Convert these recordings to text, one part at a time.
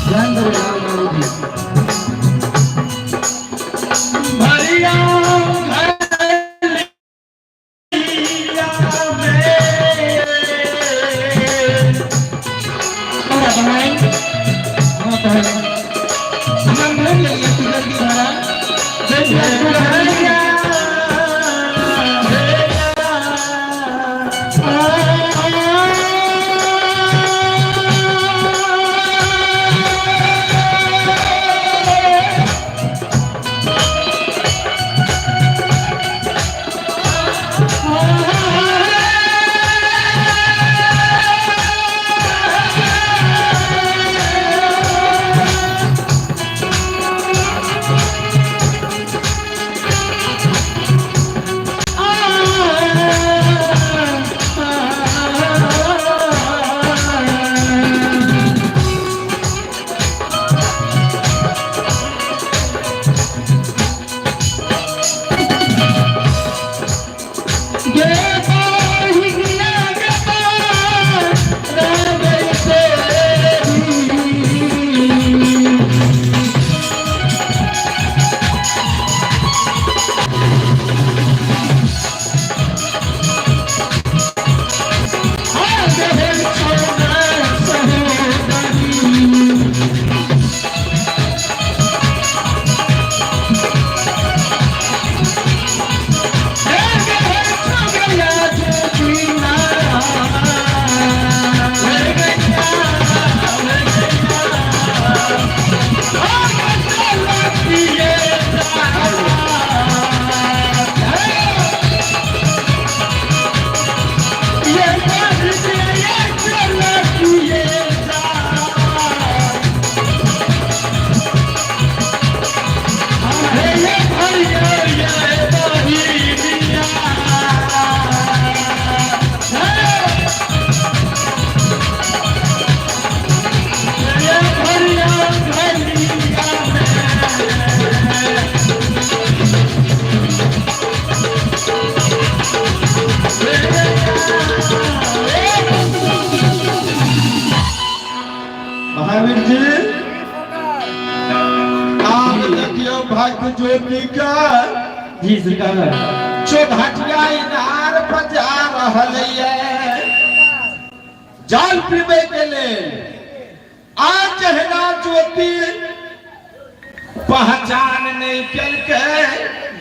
ध्यान धरे राम बाबूजी। तोरा बहन, हाँ बहन, हम भर लेंगे तू जल्दी भरा। महावीर जी, आब देखियौ भक्त ज्योति के जी सरकार। चौघटिया इनार पर जा रहल ये जल पीबै के लेल। आ जहिना ज्योति पहचान नहीं केलकै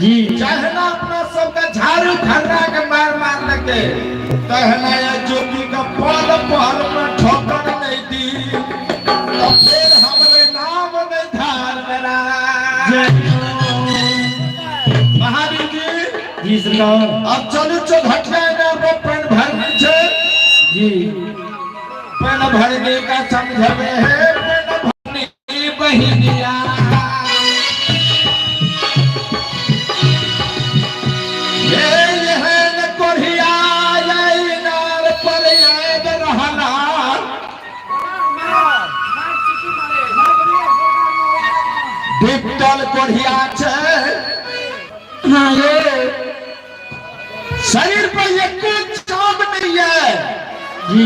जी, जहिना अपना सबके झाड़ू खर्रा के मार मार लगे, तहना ये ज्योति का पल पल में ठोकर नहीं दी तो फिर हमरे नाम नहीं धार मेरा। महावीर जी। जी सरकार। अब चलू चौघटिया इनार पर पानि भरनी छै। जी। पानि भरने का समझबे है, पानि भरनी बहिनिया। हे एहन कोढ़िया इनार पर आबि रहला, डिपटल कोढ़िया छै। हाँ ये शरीर पर एको चाम नहीं है। जी।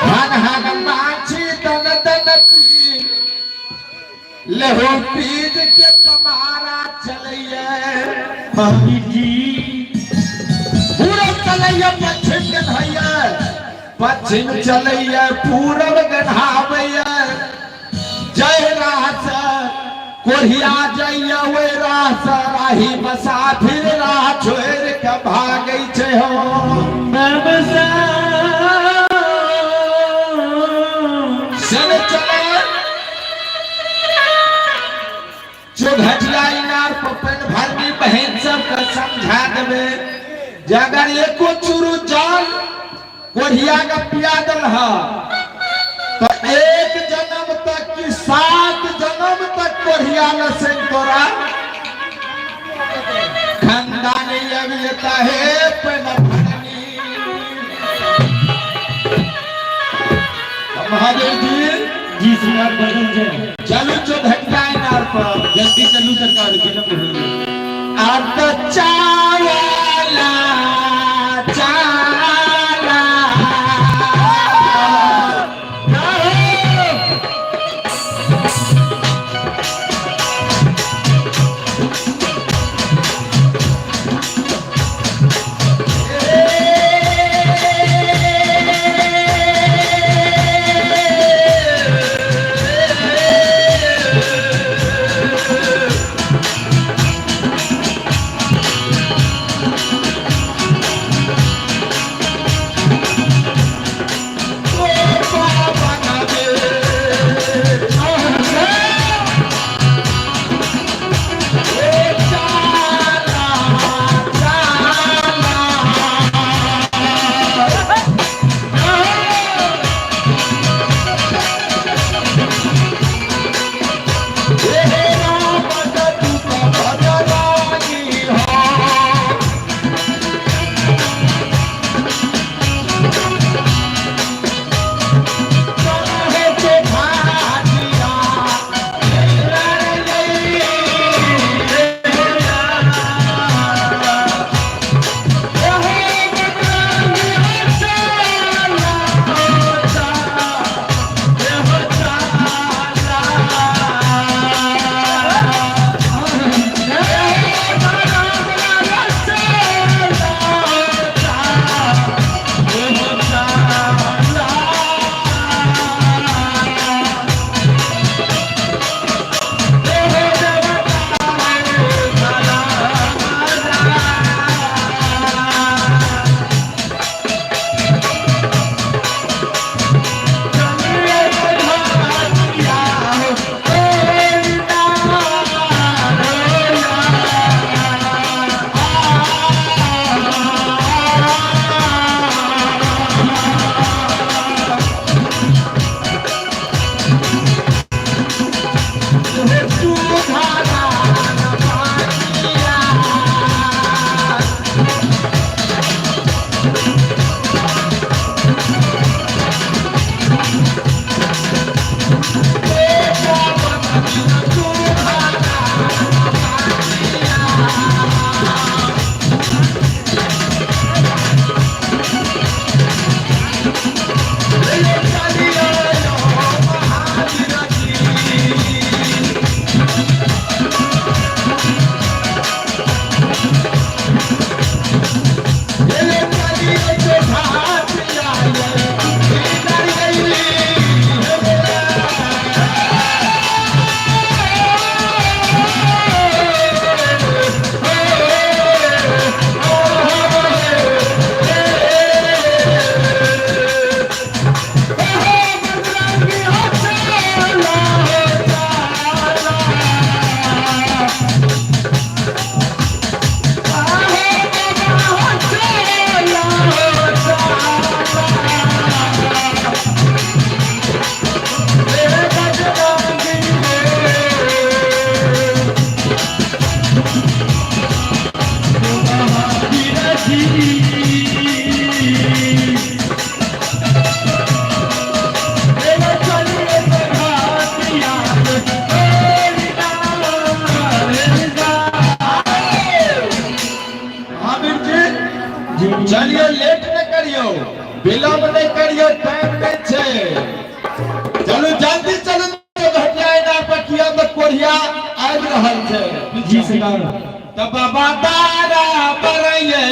हन हन माछी दन दन पी लेहो पीज के पमारा चलैये। महावीर जी। पूरब चलैये पश्चिम गन्हैये, पश्चिम चलैये पूरब गन्हाबैये। जय राह से कोढ़िया जाइए ओहि राह से राही मसाफिर राह छोड़ि के भागै छै हो। से नहि चलै चौघटिया इनार पर पानि भरनी बहिन सबके समझा देबै जे अगर एको चूरू जल कोढ़िया के पिया देल ह तो एक जन्म तक की 7 जन्म तक कोढ़िया लसन तोरा खानदानी अभियता है पानि भरनी। महादेव जी। जी सरकार, बदल जाए। चलू चौघटिया इनार पर। जल्दी चलू सरकार, विलम्ब हो गया। आ तो चावल चलियो लेट नहीं करियो, विलंब नहीं करियो, टाइम नहीं छे। चलू जल्दी चलू, घटिया इनार पर किया तो कोढ़िया आबि रहल छे। जी सरकार। त बाबा तारा बरैये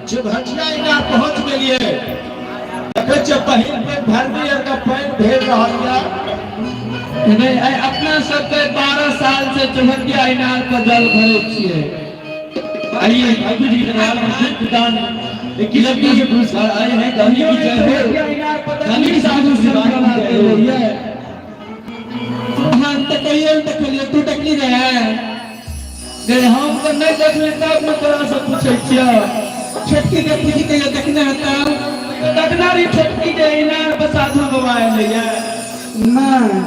चुभटिया इनार पहुंच गेलिए, देखै छियै बहिन पे भरनी आर के पानि भेल रहल ये। नहीं, अपना सबके 12 साल से चुभटिया इनार पर जल भरे छियै। आइए ठाकुर जी के दरबार में दीपदान लड़की के पुरस्कार आए हैं। गांधी की जय हो, गांधी साधु सिवान की जय हो। हम तो कहियो देखलिए, तू देखली रहे? नहीं, हम तो नहीं देखले, तब न तोरा से पूछै छियै। छोटकी के पूछी कहियो देखने हेतौ? देखना रही छोटकी के इनार पर साधु बाबा एलै ये। नहीं।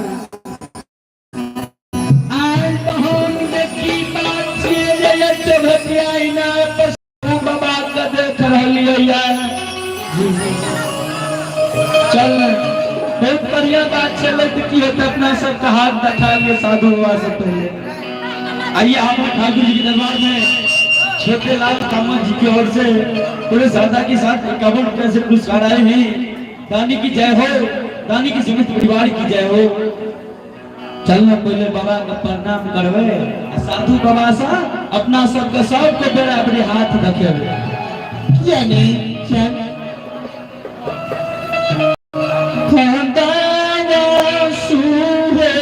आइ तऽ हम देखी बात छियै जे ये चौभटिया इनार पर साधु बाबा के देख रहलियै ये। चल, बहुत बढ़िया बात चले तऽ की हेतै, अपना सबके हाथ देखा लियै साधु बाबा से पहिले। आइए आप ठाकुर जी के दरबार में छोटे लाल कामत जी की ओर से पूरे श्रद्धा के साथ 51 रुपए से पुरस्कार आए हैं। दानी की जय हो, दानी के समस्त परिवार की जय हो। चलना पहले बाबा के प्रणाम करवे आ साधु बाबा सा अपना सबके सबके बेड़ा अपने हाथ रखेबे। किया नहीं चल। खंदाना सुहे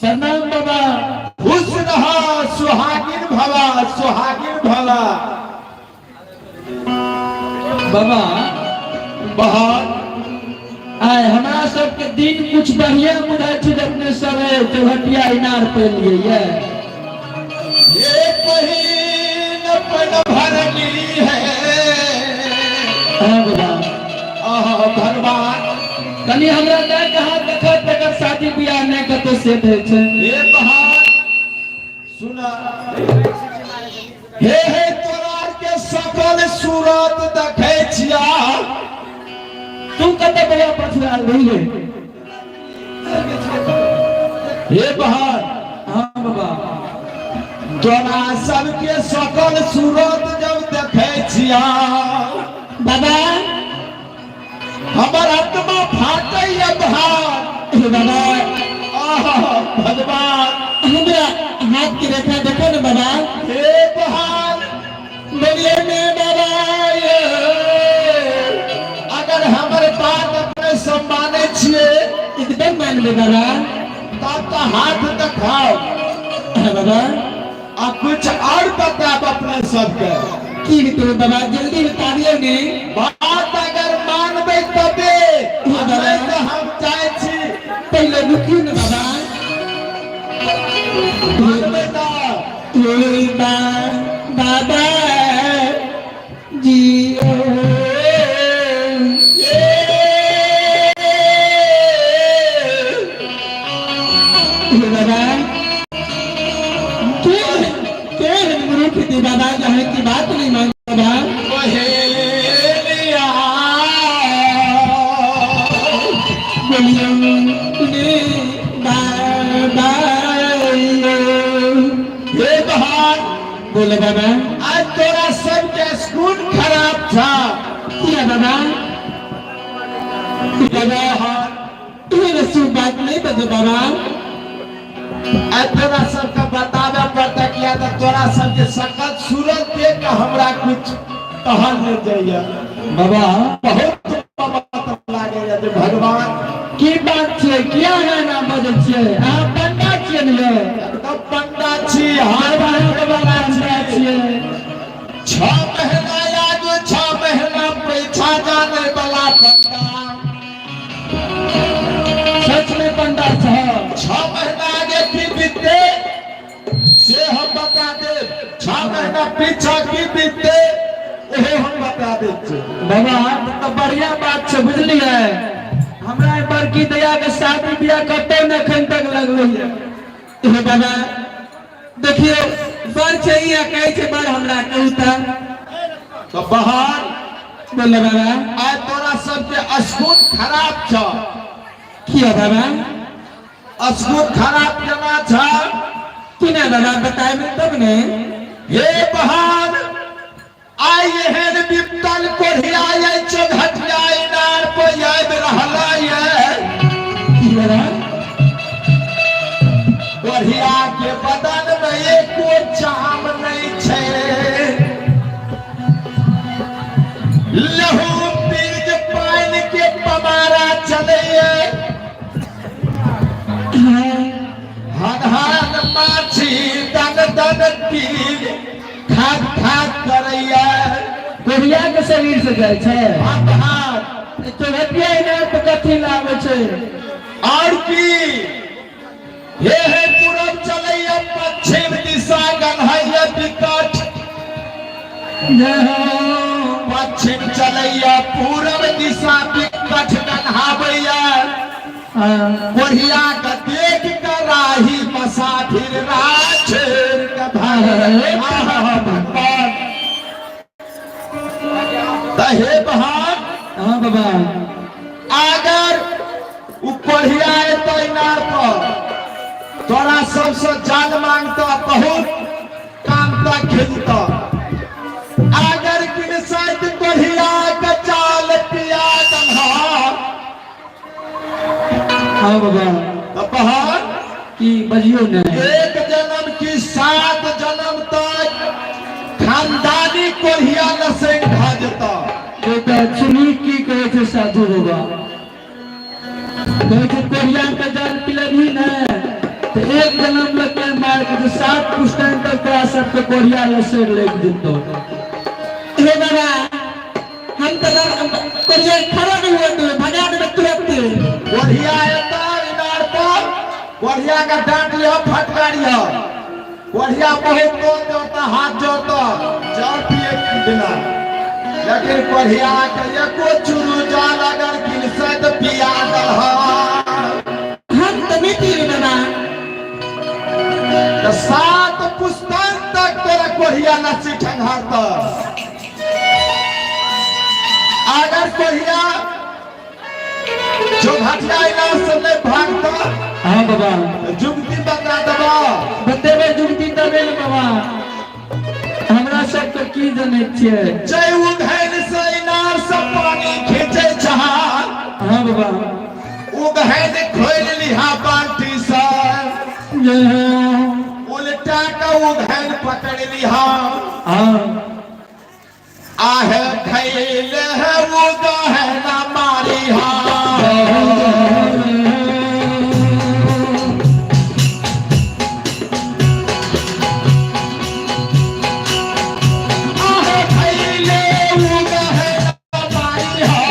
प्रणाम बाबा। खुश रह, सुहागिन भवा, सुहागिन भवा। बाबा बहुत आय हमरा सबके दिन कुछ बढ़िया बुझाइ छै अपने सब चौहटिया इनार पे लिए ये। ये पहिन पन भरली है। हाँ बाबा। आह भगवान। कनी हमरा दए के हाथ देखत तकर शादी बियाह नहि कतौ सेट होइ छै। हे बहार सुना, हे हे तोरा के सकल सूरत देखै छिया। तू कतऽ बौआ पछुआल रही? हे बहार। हाँ बाबा। तोरा सबके सकल सूरत जब देखै छिया बाबा। हमर आत्मा फाटैया बहार। हे बाबा। आह भगवान। हमरा हाथ की रेखा देखो ना बाबा। हे बहार। बोलिए ने बाबा। ये अगर हमर बात अपने सब मानै छियै एकदम मान ले बाबा। तब तो हाथ देखाओ। हाँ बाबा। आ कुछ और बताब अपने सबके। की तो बाबा, जल्दी बताबियो ने। बात अगर मानबै तबे, नहीं तऽ हम चाहै छी। पहले रुकियो ना बाबा। मानबै तऽ। हे बाबा जी हे बाबा के के मूर्ख थी बाबा जहाँ की बात नहीं मान बाबा। बहेलिया। बोलियो ने बाबा। हे बहार। बोले बाबा। आज तोरा सबके स्कूल खराब था। किया बाबा? बाबा तुम्हें रसू बात नहीं बजे बाबा। आज तोरा सबके बतावे पड़ता, किया तो तोरा सबके सकल सूरत देख के हमरा कुछ कहल नहीं जाइए। बाबा। बहुत बात लागे जे भगवान। की बात छै? किया है ना बजै छियै? अहाँ पंडा छियै ने यौ? एकदम पंडा छी हार। बाबा बाबा, पंडा छियै। 6 महीना आगू, 6 महीना पीछा जाने वाला पंडा। सच में पंडा छ। 6 महीना आगे की बीते से हम बता दे, 6 महीना पीछा की बीते ओहो हम बता दे छी। बाबा, तऽ बढ़िया बात छै, बुझलियै? हमरा ई बड़की दया के शादी बियाह कतौ ने एखन तक लगलै ये। हे बाबा, देखियो बड़ छै या कहै छै बड़ हमरा कहू तऽ। तो बहार। बोले बाबा। आइ तोरा सबके स्कूल खराब छ। किया बाबा? स्कूल खराब केना छ? केना बाबा, बताएब तब ने। हे बहार, आइ एहन विपतल कोढ़िया ये चौघटिया इनार पर आबि रहल ये। की बाबा? कोढ़िया के बदन में एको चाम नहीं छै, लहू पीज पानि के पमारा चलैये। हन हन माछी दन दन पीर खाक खाक करैया। कोढ़िया के शरीर से जाइ छै? हाथ हाथ। चौघटिया इनार पर कथी लाबै छै? और की, हे हे, पूरब चलैया, पश्चिम दिशा गन्हैया विकट। जय हो। पश्चिम चलैया, पूरब दिशा विकट गन्हाबैया। हाँ। कोढ़िया के देख के राही मसाफिर राह छोड़ के भागल। भगवान तऽ हे बहार। हाँ बाबा। अगर उ कोढ़िया एतै इनार पर, तोरा सबसे जाल मांगता, बहुत कामता खिलता। अगर किनसाइत कोढ़िया के जाल पिया दन्हा। हाँ बाबा। तऽ बहार। की बजियो ने। एक जन्म की 7 जन्म तक खानदानी कोढ़िया नसेंग भऽ जेतऽ। बेटा, सुनी, की कहै छै साधु बाबा? कहै छै कोढ़िया के जल पिलबही ने तऽ एक जन्म लगते मार के सात पुश्तैन तक तोरा सबके कोढ़िया लसेर लागि जेतौ। हे बाबा, हम तो कोरिया खड़ा नहीं हुए तो भगा देबे तुरंत। कोढ़िया एतऽ इनार पर, कोढ़िया के डांट लिह, फटकारिह। कोढ़िया बहुत तोड़ जोड़ता, हाथ जोड़ता जल पिए बिना, लेकिन कोढ़िया के एको चुरू जल अगर किनसे तऽ पिया दलह। हम तो नहीं पीबे बाबा। तऽ 7 पुश्तैन तक तोरा कोढ़िया लस्सी ठंगारत। अगर कोढ़िया जो घटिया इनार से नहीं भागता हाँ बाबा। तऽ जुगती बता देबा। बतेबै जुगती तबे ने बाबा, हमरा सबके की जनै छियै? जय उघैन से इनार से पानी खींचे छहा, हाँ बाबा। उघैन खोल लिहा बाल्टी से। जय हो। उल्टा का उघैन पकड़ लिहा। हाँ। आहे खैल है उगहना मारी हा। आहे खैले उगहना मारी हा।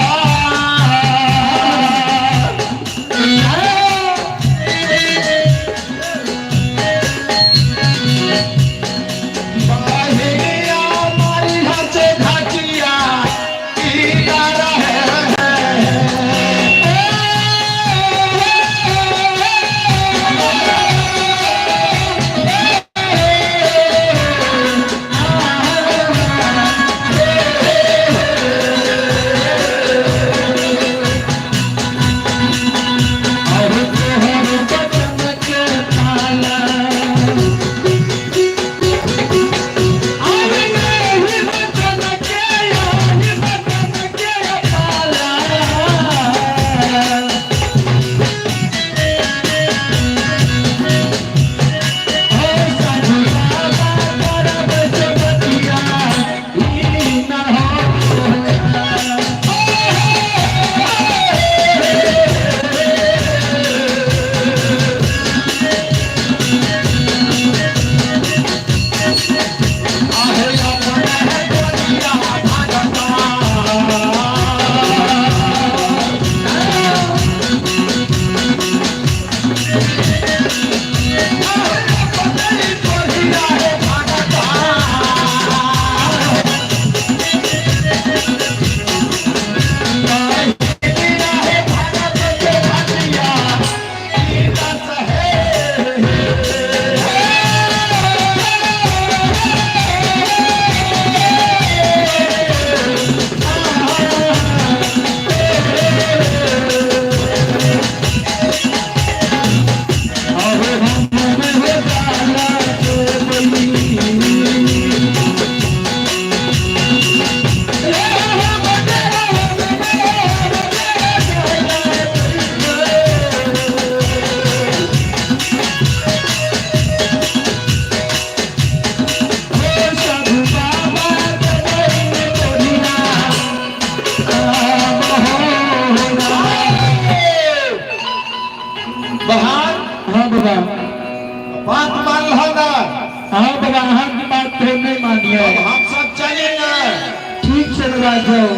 जाओ।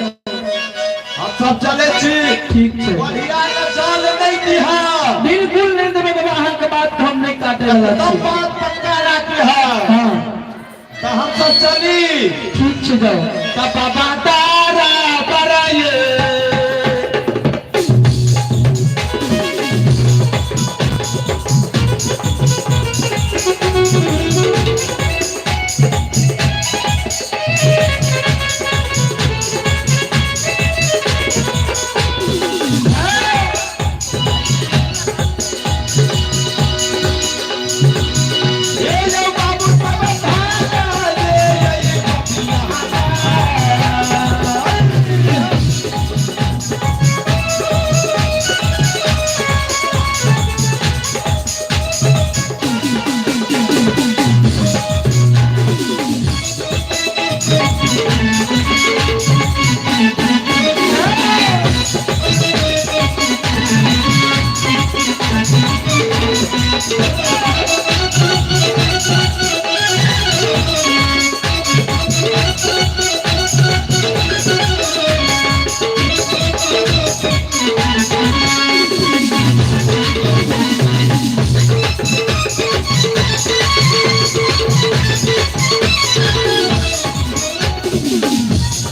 हम सब चलै छी। ठीक छै। बढ़िया के जल नहि दिहा। बिल्कुल नहि देबै बाबा, अहाँके बात हम नहि काटे वाला एकदम छी। बात पक्का राखी है। हाँ। तऽ हम सब चली। ठीक छै, जाओ। तऽ बाबा तारा बराये। हे यौ बाबू सब धारा रे, ये बपिया।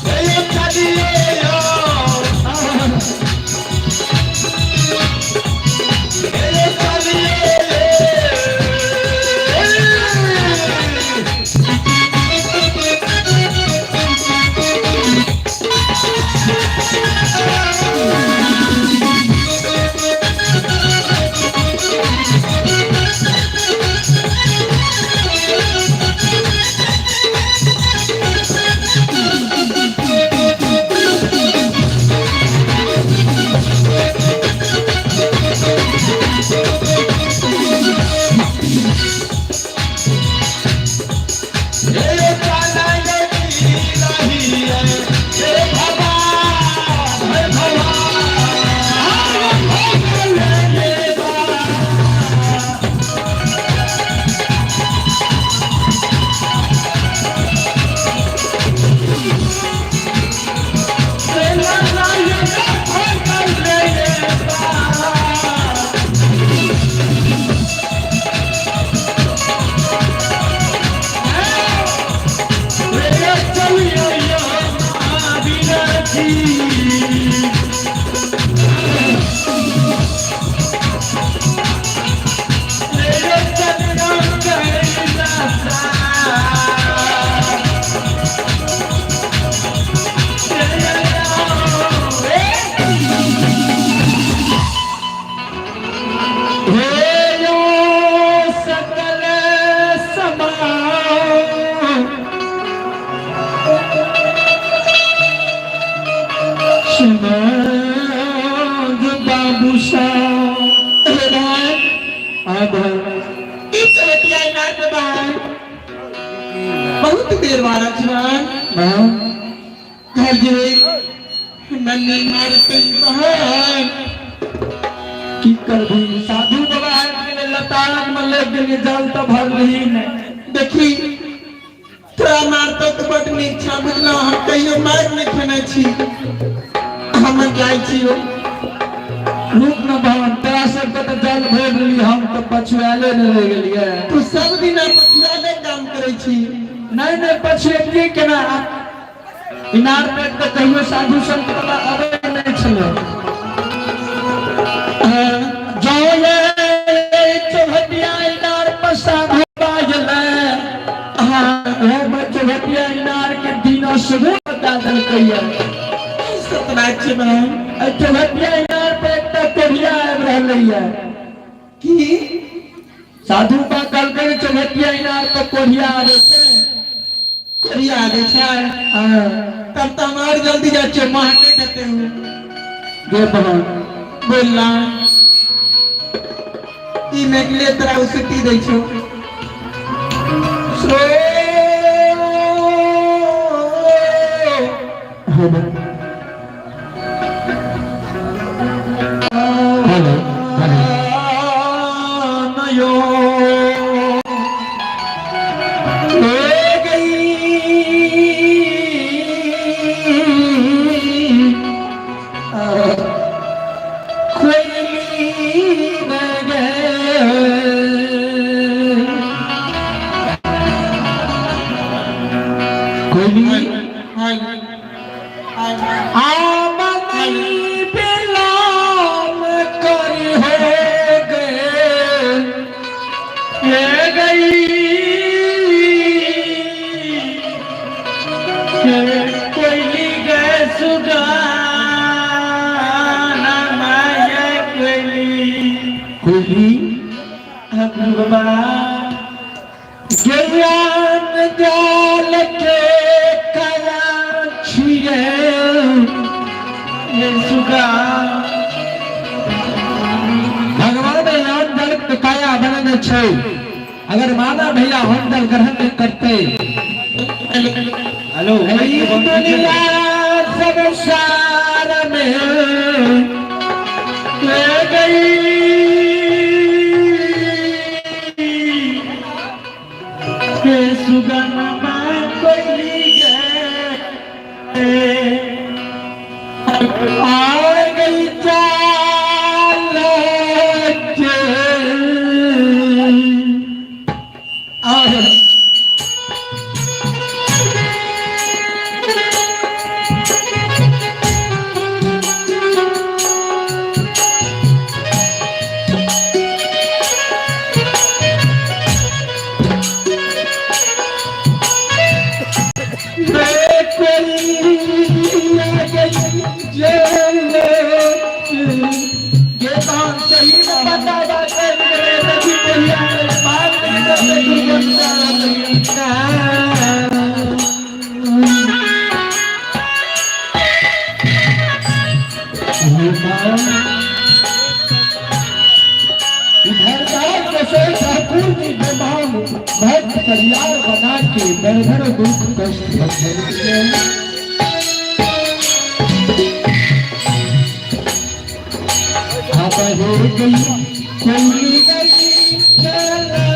हे चलिए यौ। हे चलिए। हे चलय रही हे भगवान, हे भगवान, भगवान। हे यो सकल समाओ, सुनोद बाबू साहब। हे भाई, हाँ भाई। ई चलतिया इनार पे भाई बहुत देर बारा छन। हाँ। घर जे नन्नी मारते बहन। की करबी, साधु बाबा आबि गेलै, लतान में लग गेलियै, जल तऽ भरलही नहि। देखी, तोरा मारतो तऽ बड नीक छा, बुझलहुँ? हम कहियो मारि नहि खेने छी, हम जाइ छी। रुक न बहन, तोरा सबके तऽ जल भरि लेली, हम तऽ पछुआले नहि रहि गेलियै। तू सब दिन पछुआले काम करै छी। नहि नहि, पछुएतियै केना? इनार पे तऽ कहियो साधु संत बाबा अबै नहि छलै। जो ये चौहटिया इनार पर साधु बाजलै, हाँ। ओहि चौहटिया इनार के दिनो शुरू बता देलकैया। सतना छै बहन। एहि चौहटिया इनार पर एकटा कोढ़िया आबि रहलैया। की? साधु बा कहलकै, चौहटिया इनार पर कोढ़िया आबै छै। कोरिया आबै छै? हाँ। तब तऽ हम और जल्दी जाइ छियै, महके देते हुए। गे बहन। बोलना, ई मेघले तोरा उसटी दै छौ। Shri hello hello hello. नयो ले गई। कोयली आम नहीं बिलाम कर हो गए हे गई के कोयली गए सुगाना माया कोयली। कोयली बाबा ज्ञान जाल के कला छिए हे सुगा। भगवान ज्ञान जल के काया बनने छै, अगर माना भैया हम जल ग्रहण नहीं करते। हेलो। ई दुनिया संसार में ले गई के सुगनमा कोयली गए आ गई चाल के। और रे कोई आ गई जेल ये तो हम सही में बता बात करे तभी कोई आए बात नहीं करते दुर्घटना। ठाकुर जी बेमान भक्त परियार बना के बड़ दुख कष्ट भंजन के अब हो गई कोई गई चला।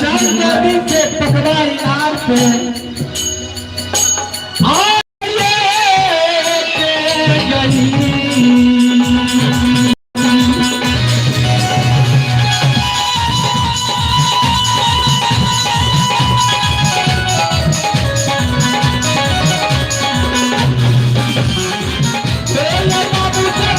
चल नदी से पकड़ा इनार पे आ ये के गई। बेला बाबू से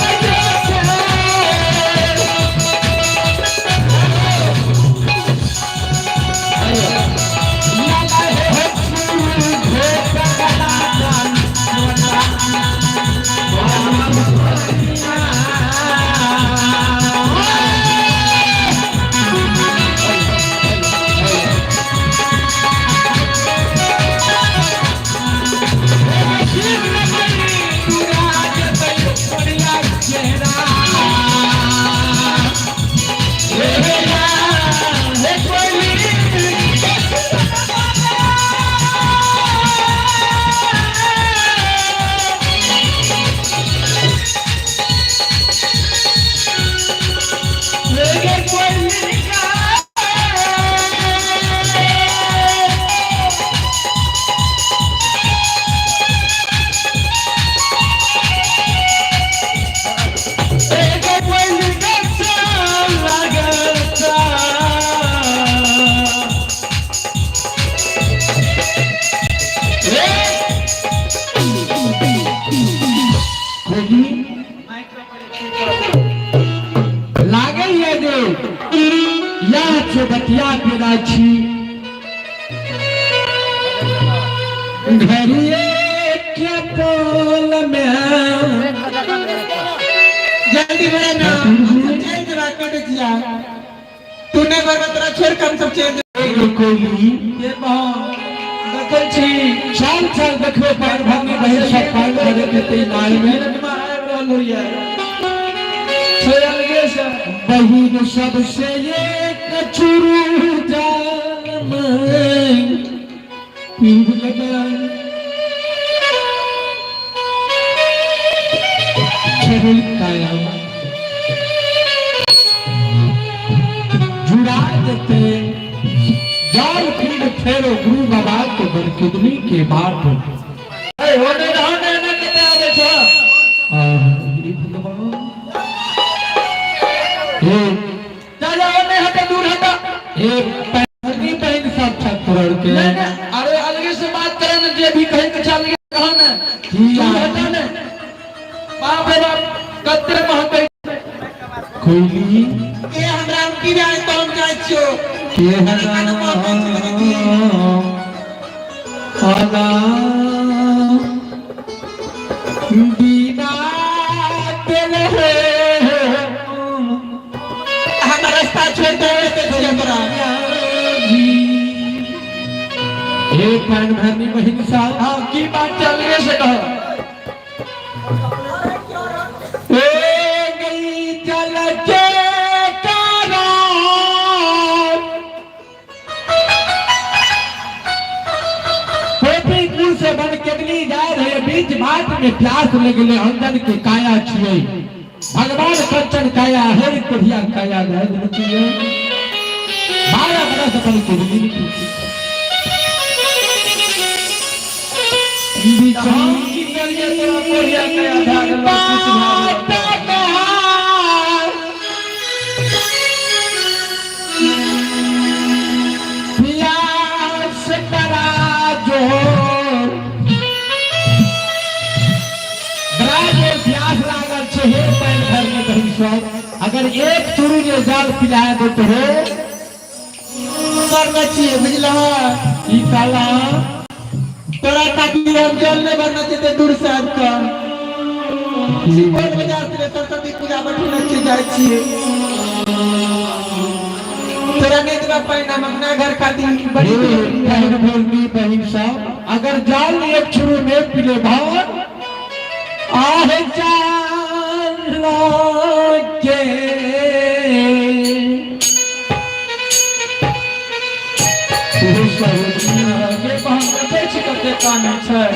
लागैया जे इएह चौबटिया के गाछी घरिये के पोल में। जल्दी बड़ा ना चल जरा कट जिया तूने बार तोरा छोड़ के हम सब चल। कोयली ये बहन देखै छी। चल चल देखबे पानि भरने बहिर सब पानि भरे देते नाल में। आबि रहल होइए छै अलगे से। बहिन सबसे एक चुरू जाल में पीर लगाए छरुल काया जुड़ा देते जाल फिर फेरो गुरु बाबा को बन के। केदनी के बाट। ए होने रहने ने कते आबै छ। हे भगवान, हे जा जा, होने हटे, दूर हटा। हे पहनी बहन सब छत तोड़ के। नहीं नहीं, अरे अलगे से बात करे ने, जे भी कहे के चल कहो ने। की दूर हटा ने, बाप रे बाप, कते महकै। कोइली। ए हमरा की जाय तो हम जाइ छियो। के हना बिना तेल हे। हम रास्ता छोड़ दे छियै तोरा। हे पैन भरनी बहिन साहब। हाँ, की बात चल रही है से कहो। ए गई जल के कारण कोपी कुल से बन केदनी जा रहे, बीच बाट में प्यास लगले। अंजन के काया छियै, भगवान कंचन काया हर कोढ़िया काया रह छियै। 12 बरस बन केदनी। हम की करिए, तोरा कोढ़िया काया भए गेलो, किछु भए गेलो। प्यास बड़ा जोर, बड़ा जोर प्यास लागल छै। हे पैन घर में बहिन सब, अगर एक चूरू जे जल पिलाए दो तो हो। करने छियै, बुझलह? की कहला? तोरा खातिर हम जल नहि भरने छियै, ते दूर से आबि कऽ सुपौल बाजार से सरस्वती पूजा बैठने छियै, जाइ छियै। तोरा नहि देबा पानि हम अपना घर खातिर बड़ी। हे बहन भरनी बहिन सब, अगर जल एक चूरू में पिले भर आह जान के। तू सहुनिया। गे बहन, देखै छी कते कानै छै।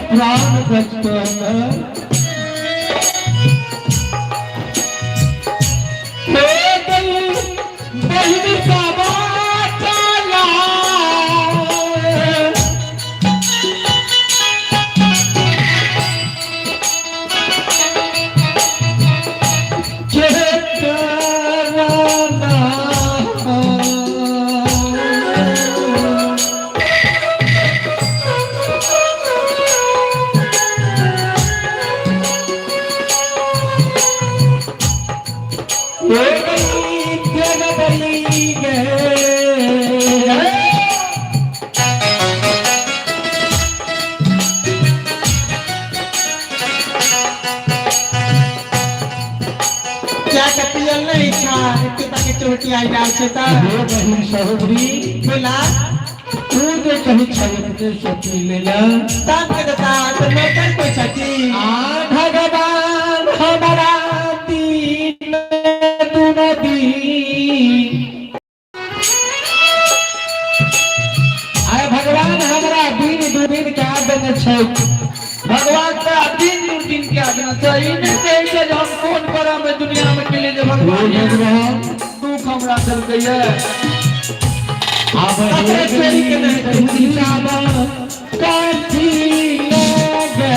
प्राण बचपन बहिन का बाटला। के करना। ए गई जगदई गे। क्या के पियल नहीं छा, एते तक चोटी आई जाय छै तऽ। हे बहिन सहोदरी। बोला। तू जे कही छै अपने से पी लेला। तब के देता तऽ नौकर कोइ छथि? आ भगवान हमारा दीन दुन दीन, आय भगवान हमरा दिन दू दिन के देने छै। भगवान तऽ दिन दू दिन के आदना छै, ई नहि कहै छै जे हम कोन करम एहि दुनिया में के लिए जे भगवान हे भगवान दुख हमरा देलकै ये। आब ककरो चोरी के नहि काठी लगे।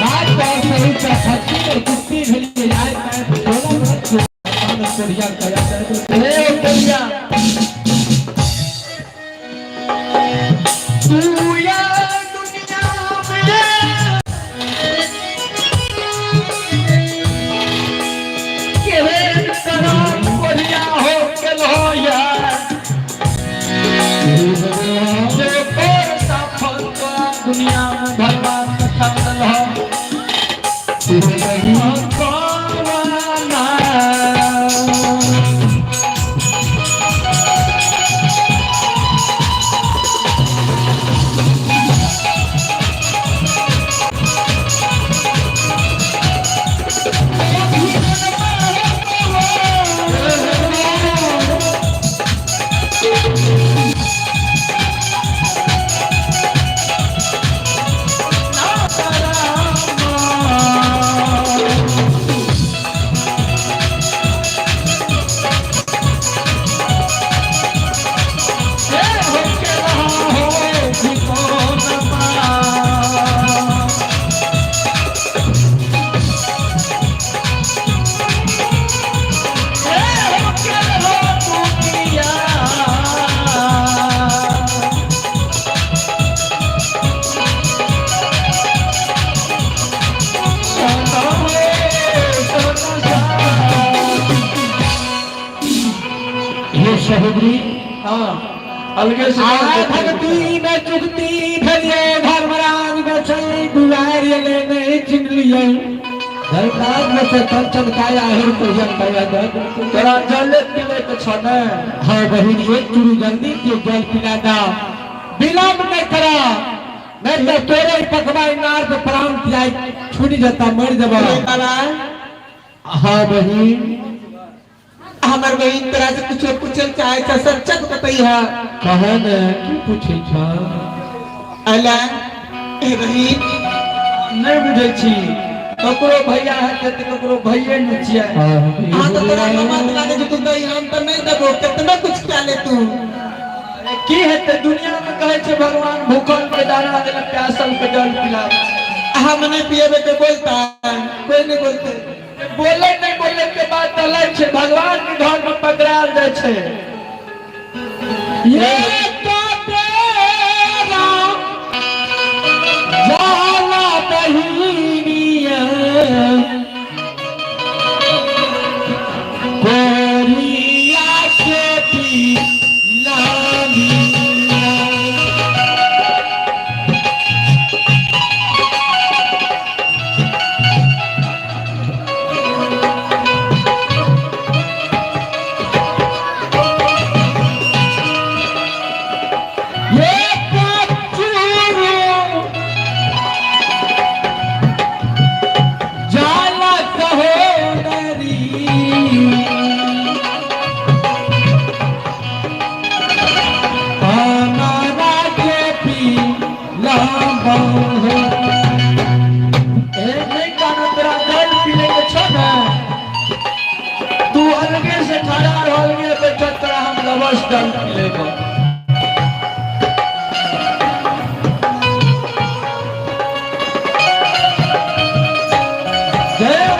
बात हे सहोदरी। हाँ, अलगे से आ भक्ति में चुगती भेलिए धर्मराज बचै दुआर एलै नहीं चिन्हलियै धर्मराज में से कंचन काया हिर पूजन काया दर्द। तोरा जल पीले के छ ने? हाँ बहिन, एक चूरू जल्दी के जल पिला दा, विलम्ब नहीं करा, नहीं तो तोरे ही पकवा इनार पे प्राण त्याग छूट जाता, मर जबा। हे बाबा। हाँ बहिन। हमर बहिन तोरा से कुछो पूछल चाहे छ, सच्चा बतैहा। कहे ने, की पूछे छ? अला हे बहिन। नहीं बुझै छी, ककरो भैया हेतै तऽ ककरो भैये नहि छियै। हाँ तो तोरा मत लागे जो तू दही, हम तो नहीं देबो, कितना कुछ खा ले तू। अरे की हेतै, दुनिया में कहै छै भगवान भूखल के दाना देलक, प्यासल के जल पिला। हम नहीं पिएबे के बोलता, कोई नहीं बोलते। बोले नहीं बोले के बात अलग छै, भगवान के घर में पकड़ायल जाइ छै। ये तो तेरा जाला बहिनिया कोरिया के पिलानिया। ये पचूरू जाला सहोदरी हमारा के पिलाबो। ए नहीं काना, तोरा जल पीले के छौ ने, तू अलगे से खड़ा रह, अलगे बैठल, तोरा हम लवस जल पिलेबो। जय हो।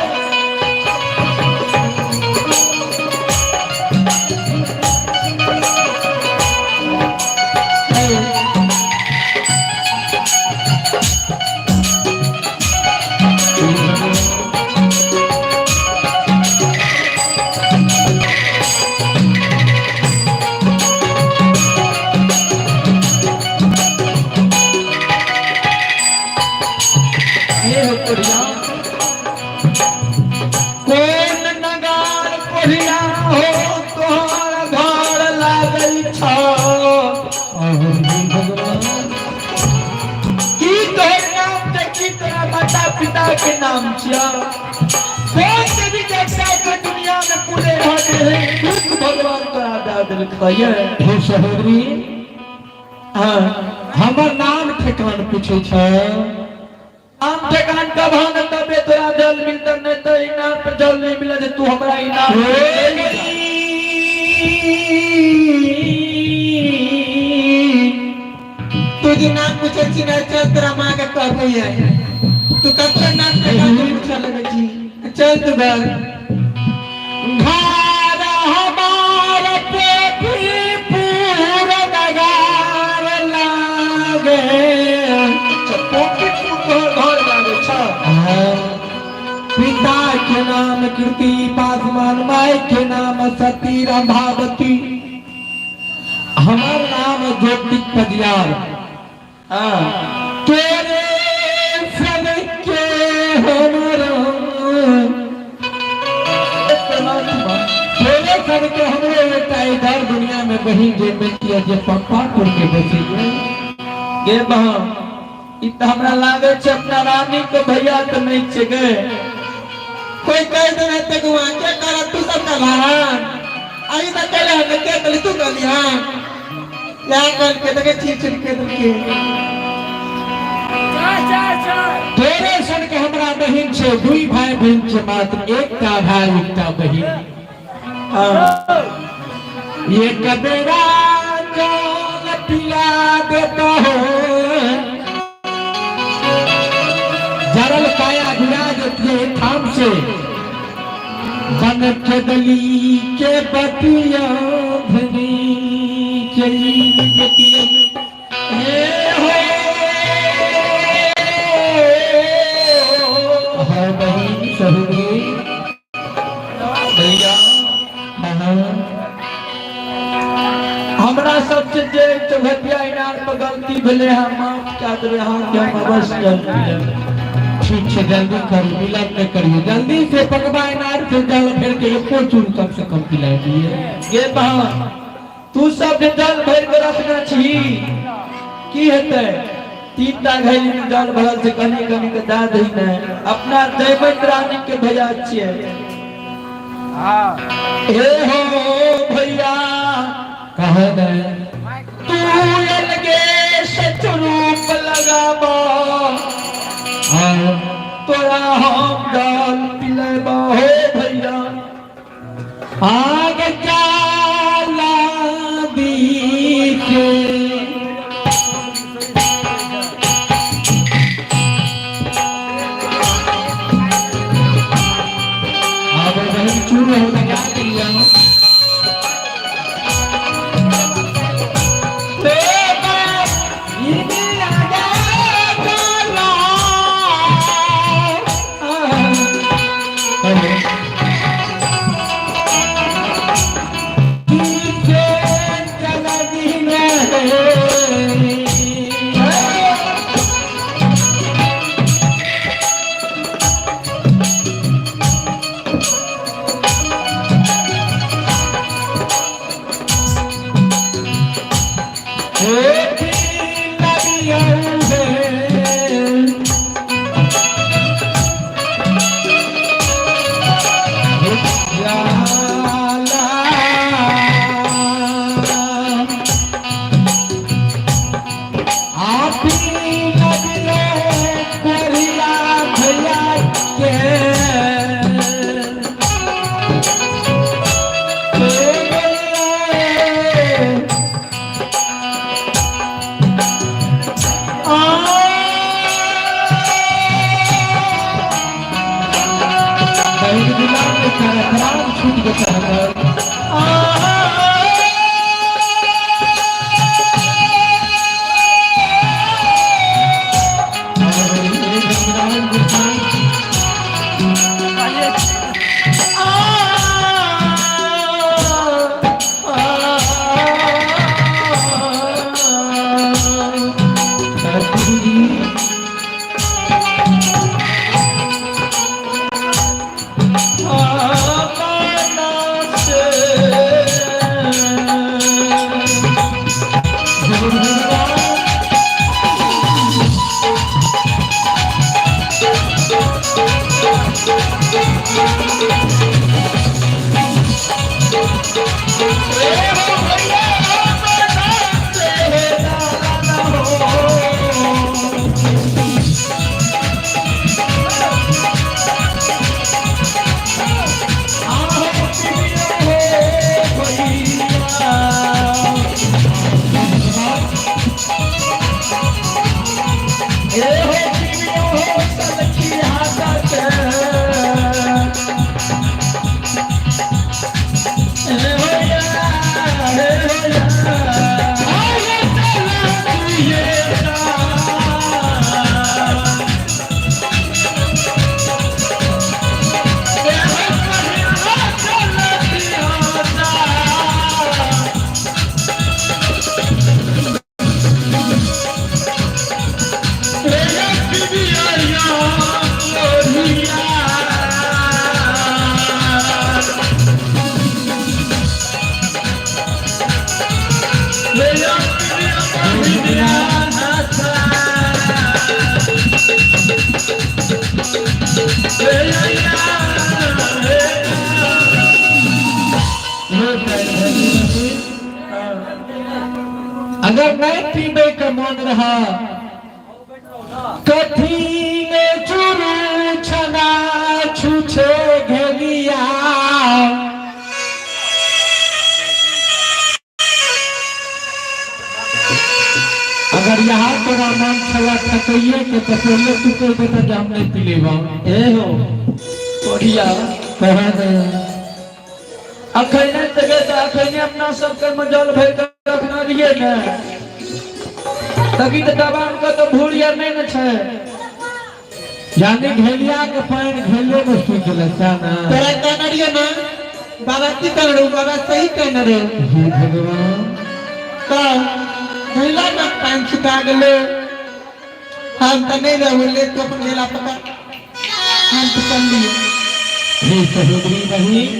ये हो कोरिया, कोन नगार कोरिया हो तोहर घर लागल छौ? की तोहर नाम छै, की तोरा माता पिता के नाम छियौ? कोन देवी देवता के दुनिया में पूरे रहते हैं दुख भगवान तोरा दऽ देलकै ये? हे सहोदरी। हाँ। हमर नाम ठेकान पूछे छ? आम ठेकान कब न तबे तोरा जल मिलत, नहीं तो इनाम पर जल नहीं मिलत, तू हमरा इनाम। तू जे नाम पूछे छी ना, चल तोरा माँ के कहबो है, तू ककर नाम ठेकान के पूछे लगे छी? चल तू घर। घर हमार पोथीपुर नगार लागे। अच्छा, पोखीपुर तोहर घर लागे छ? पिता के नाम कीर्ति पासवान, माय के नाम सती रंभावती, हमार नाम ज्योतिक पजियार। हाँ। तेरे सन के हमरो परमात्मा तेरे सन के हमरो एकटा इधर दुनिया में बहिन जे बेटिया जे पंपापुर के बसी। गे बहन, ई तऽ हमरा लागे छै अपना रानी के भैया तऽ नहीं छै गे। कोई कह देने ते गुआ के कर तू सब का भान आई त कहले हम के कहली, तू कहली। हां। या कर के देखे छी छिड़के देलके। तोरे सन के हमरा बहिन छे, दुई भाई बहिन छे, मात्र एकटा भाई एकटा बहिन। हाँ। ये कबेरा जल पिला देता हो, जरल काया गिरा देती है थाम से। बन के दली के बतिया धनी चली बतिया। हे हो हाँ बहिन सहुरी भैया, हाँ। हमरा सबसे जे चौघटिया इनार पर गलती भेलै हँ, माफ कए देबै अहाँके, हम अवश्य जल पीलेबै। ठीक छै, जल्दी करू, विलम्ब नहि करियौ, जल्दी से पकवा इनार से जल भरि के एको चूर कम से कम पिला दिए। गे बहन, तू सब जे जल भरि के रखने छी, की हेतै? तीन टा घैली में जल भरल छै, कनी कनी के दए दही ने, अपना जयमैत रानी के भैया छियै। हे हो भैया, कहे ने तू अलगे सचरूप लगाबो, हाँ। तोरा हम जल पिलेबो। हे भैया, आग जाला दी के आब बहन चूर हो लगा दिया। छूट गया हमर। अगर नहीं पीबे के मन रहा कथी में चुरू छना छुछे घेलिया अगर यहाँ तोरा मन छला ठकैये के तो पहले तू कह देता जे हम नहीं पी लेबा। ए हो कोढ़िया कहा दे अखने तगे तो अखने अपना सब कर्म जल भर के रखना रहिए ने तकी तो दबान का तो भूल यार नहीं न छै यानी घेलिया के पानी घेलियो में सूख गेलै सैह ने। तोरा कहने रहियो ने बाबा की कहने रहो, बाबा सही कहने रहो। हे भगवान। तो घैला में पानि सुखा गेलै। हम तऽ नहीं रहू, ले तू अपन घैला पकड़, हम तऽ चललियै। हे सहोदरी बहिन,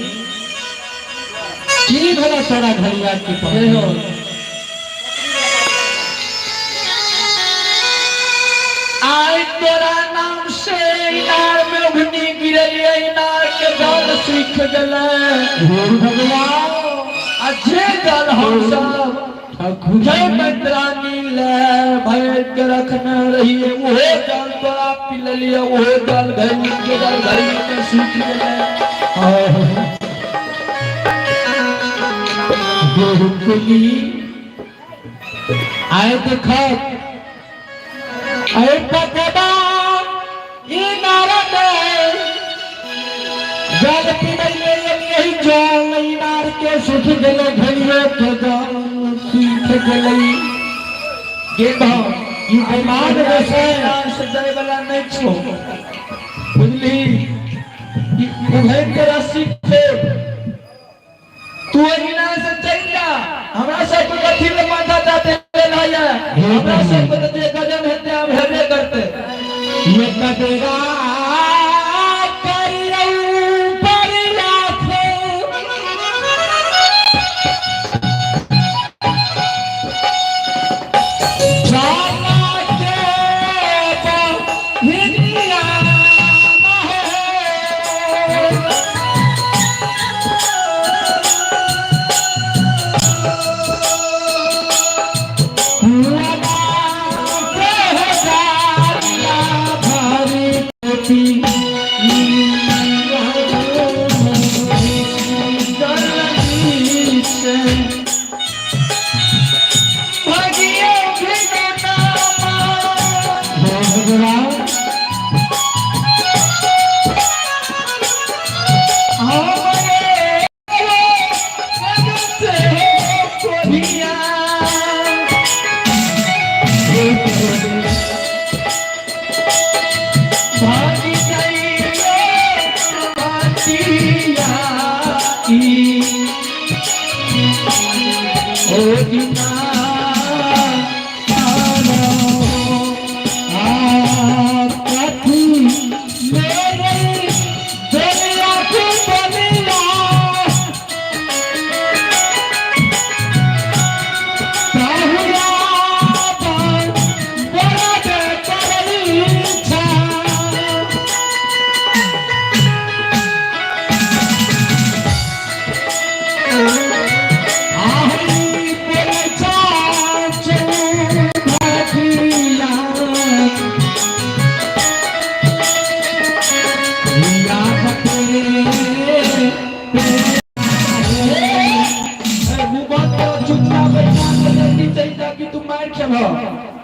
की भेला तोरा घलिया के पानी? आइ तोरा नाम से इनार में उघनी गिरलियै, इनार के जल सूख गेलै। हे भगवान। आ जे जल हम सब जय मंत्रानी ले भर के रखने रहिए ओहो जल तोरा पी लेलियै, ओहो जल घड़ी के जल घड़ी में सूख गेलै। गोकुली आए देख अरे पकड़ा इनार में जल पीबै ले यही जल इनार के सुख गेलै, घड़ियो के जल सूख गेलै। गे भाव ई बेमान वैसे से जाय वाला नहीं छो, बुझली? ई उभर के रस्सी फेंक, तू अहिना से चल जा। हमरा सब के कथी ले माथा जाते ले है, हमरा सब के जे गजब हेते हम हेबे करते। ये कटरा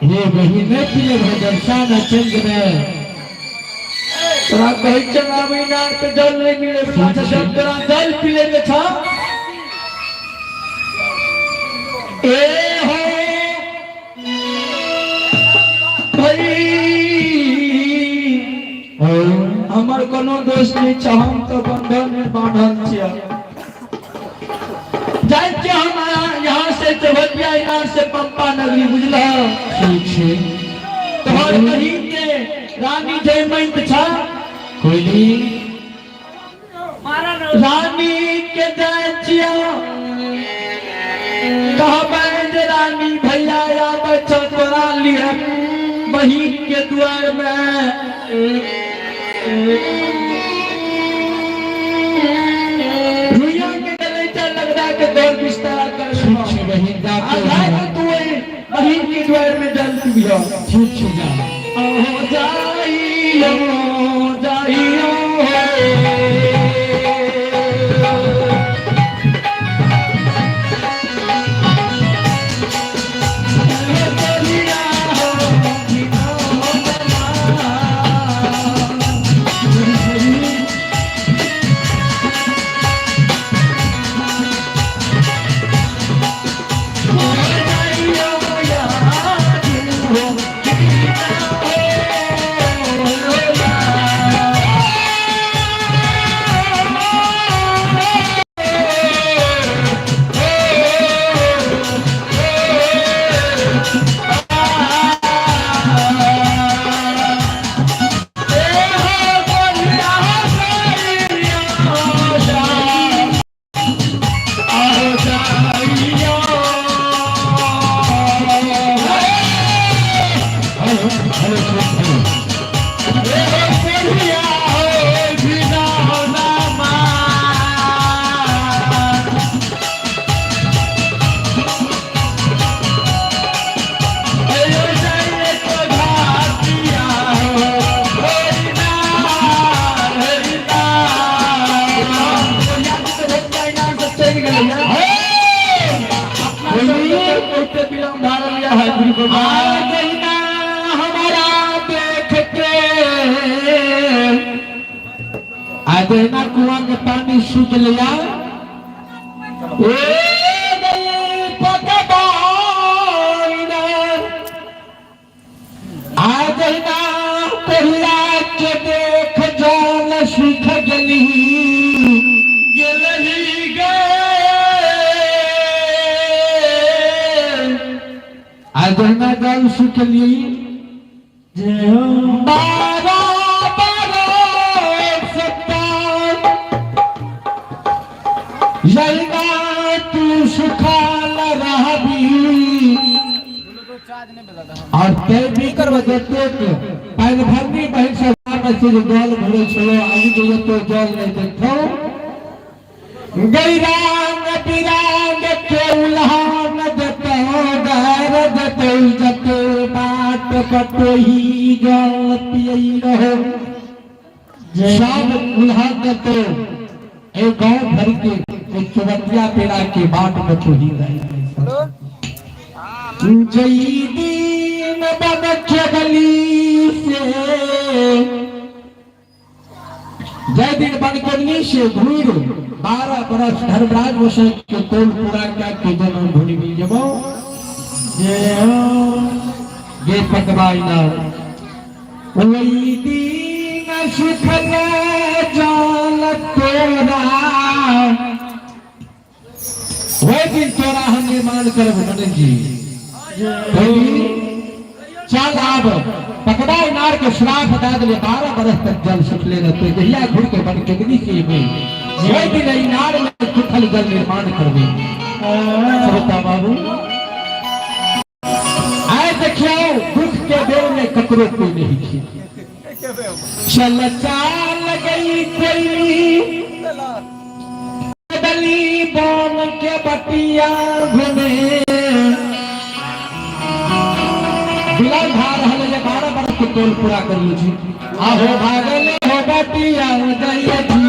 हे बहिन नहीं पीले भजन साना चल गए। तोरा कहै छै आब इनार के जल नहीं मिले बला छै, जब तोरा जल पीले के छ ए हो भाई, हमर कोनो दोष नहीं छ, हम तो बंधन में बांधल छियै। जाइ छियै हम यहाँ से चौबटिया इनार से पंपा नगरी, बुझल? ठीक छै। तोहर बहिन के रानी जयमंत छ कोइली रानी के जाइ छियै, कहबै जे रानी भैया आबै छौ तोरा लिए बहिन के दुआर में। रुइया के गलैचा लगरा के दौड़ बिस्तारा कर। ठीक छै बहिन, जा। आ तू बहिन के द्वार में जल पीबियो। ठीक छै, जा। अहो जाइयो जाइयो। Hello hello hello. हमारा देख के आ जहिना कुआं के पानी सूख लिया, ओ गई पकवान। आ जहिना कोहिया के देख जल सूख गेली गेलही गे। आ जहिना जल सुखली 12 बरस तक जहिना तू सुखाल रहबी और ते भी करब जतेक पानि भरनी बहिन सब से जे जल भरे छलो, आगू जे तो जल नहीं देखो। गैरांग बिरांग के उल्हान देतो, गैर देतो, जते बाट बटोही जल पियई रहो, सब उल्हान देतो। ए गांव भर के एक चुवतिया पेड़ा के बाट बटोही रही। जई दीन बन केवली से, जय दिन बन केवली से घूर 12 बरस धर्मराज गोसाई के तोल पूरा क्या के जन्म भूमि मिल जबो जे पकवाई ना वही दीन सुखल जल तोरा, वही दिन तोरा हम निर्माण करब। गणेश जी चल आब पकड़ा इनार के श्राप दे दिले, 12 बरस तक जल सुखले रहते। जहिया घुर के बन के से में वही दिन इनार में सुखल जल निर्माण करबे। श्रोता बाबू, आए देखियो, दुख के बेर में ककरो कोई नहीं थी। चल चाल गई कोई बदली बोन के बटिया घुमे बिलाल भा रहल जे 12 बरस के तोल पूरा कर ली। आहो भागल हो बटिया जाइए जी।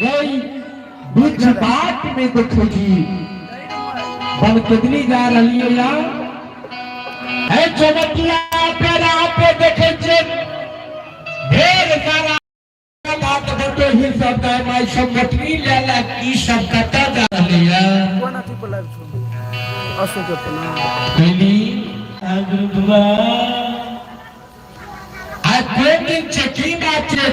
गई बीच बाट में देखो जी। बनकेदनी जा रहलियै या है चौबटिया पे राह पे देखे छियै ढेर सारा बात बटोही सब दाय माय सब मोटरी ले ले की सब कतऽ जा रहलैया कोन अथी पर लाइव छौ अशोक के ना कहली गुरुबा आइ कोन दिन छै की बात छै?